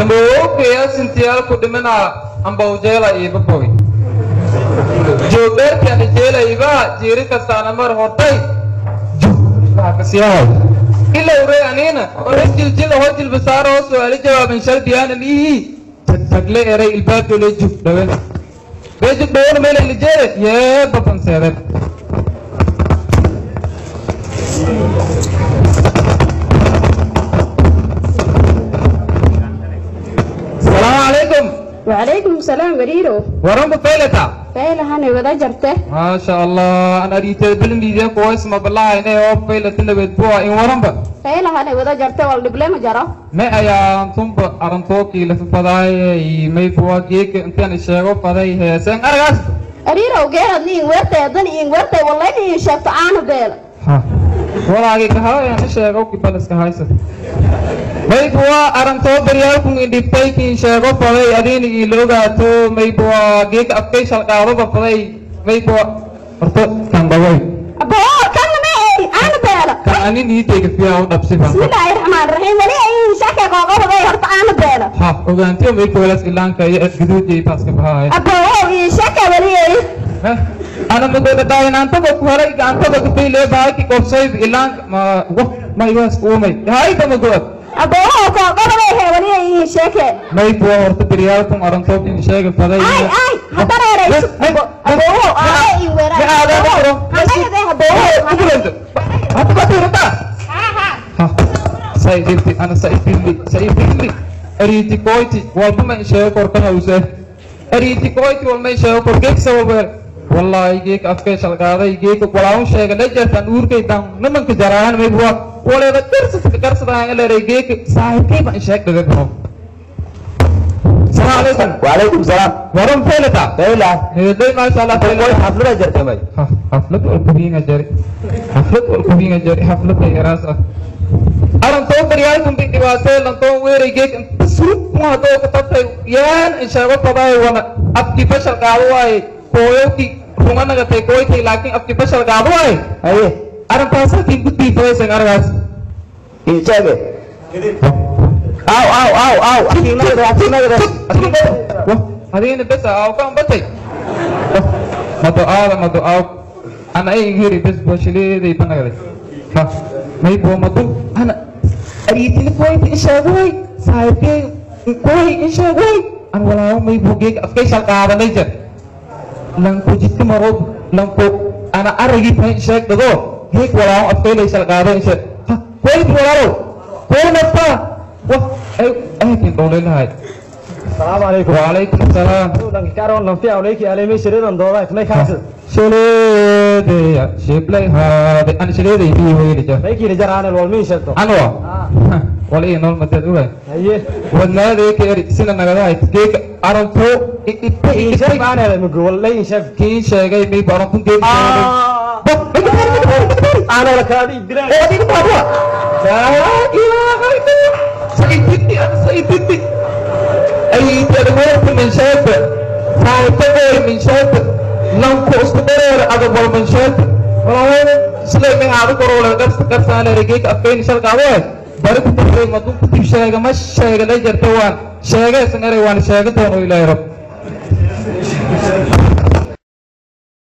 Tamookeya sintiyaalku dhimana ambawjeela iiba bogi joogdheerkana jeelayba jiiri kastaana mar hortay kasiyahay ilowre aniina ore jiljil hoo jilbasaaro oo su'aalo jawaaban shardiyaana liihi tagle eray ilbaabdole jug dhawe bee jug dhawana meelayla jeede yee bafanseede. Asalaamu calaykum. وعليكم السلام بريرو. Waranba faylata. فيلهان wada jarte. Maasha allah, an ariiteed bilimbiidee kuwaysma balahayne oo faylata nabad buwa in waranba. فيلهان wada jarte wal dhible ma jaro. Me ayaan tumba arantookii lafa fadaaye may buwa geeka intaan sheego faday heeseen aragaas. Ariirow geerad niin weertay adan niin weertay wallahi niin sheegto aanu beel. Ha walaagii kahaayaan sheego kibaliska haysa may buwa arantoo baryaalkun indhibtay kiin sheego faday adiina ii loogaato may buwa geeka afkay shalqaadoba faday may buwa horto kan dhaway. Aboo kan ma ay aanu beel. Kan anin iitayga fiyaa u dhabsiba. Bismillaahi raxmaani raxiim wali ay shaka qoqobaday horta aanu beel. Ha ogaantiyo may kuwelas ilaanka iyo gaduudiyay taaska bahaaya. Aboo ii shaka wali ay. Ana magoda dhaaynaantada ku helay gacantada ku fayle baaki qobsay ilaan ma wa ma iwaas uumay hayda magoda. Aboo qoqobaday he wali ay ii shaka. May buwa horta beryaalkun arantoob in sheega faday. Ay ay hadareerayso aboo ay ii weerar. Ma aadaa karo. Aboo. Hadda batirta ha saydilti ana saydilli saydilli ariiti koyti walba ma in sheego korka hawse ariiti koyti walma in sheego kor geegsa walba wallaahi geeka afkay shalqaaday geeka walaahun sheega la jartan uurkay dan nimanka jaraahan may buwa waleeda garsadka garsadaan eleeray geeka saaxiibkay baan sheeg dhaga bro. Salaamu calaykum. وعليكم السلام. Waran faylata. فيلا. Heeday maasha allah. Way xaflada jartamay. Xaflad walkubiinga jari xaflad walkubiinga jari xaflada yaraas ah arantoo baryaalkun bin dhibaatay lantoon weeray geek inta surug kun hadoo ka tabtay yaan in sheego fadaay wana afkii fashal qaado waaye kooyowkii runga nagatay kooytay laakiin afkii fashal qaado waaye. Haye. Arrintaasakii gudbii fadaysan aragaas. Ijaage aw aw aw aw akiinagada akiinagada. Adigina bes aaw ka ambatay mado aada mado aaw ana ay ingiri bes boshileeday banagaday ha may bo mado ana ariitini koyta in sheegay saaxiibkay koy in sheegay an walaawo may bo geeg afkay shal qaadanay jar lanko jidka maro lanko ana aragii tahay in sheeg dhado geeg walaawo afkay lay shal qaaday in sheeg ha koyt walaalow koy nafta wa ay aykin dhowleylahay. السلام عليكم. وعليكم السلام. كارون لم في عليك على مي شريدان دودا ما كاس. شليدي شبلي هذا أنا شليدي بي ويلي جا. ما يجي رجال والمين شتو. أنا ولا إيه نول متى دولا. هي. والنادي كيري سنة نجاي كيك أرنتو. إن شاف أنا لما قول لا إن شاف. كين شيء مي بارنتو كيك. أنا ولا كلامي درا. أودي بابا. لا إله إلا الله. سيدتي أنا سيدتي. أي تدور من شاب سايتدور من شاب لم كوستدور أدبر من شاب ولا سلم هذا كورونا قص قص على رجيك أبين شل قوي برك تبغى ما تقول كتير شيء ما شيء لا جرتوان شيء سنري وان شيء تونو إلى رب.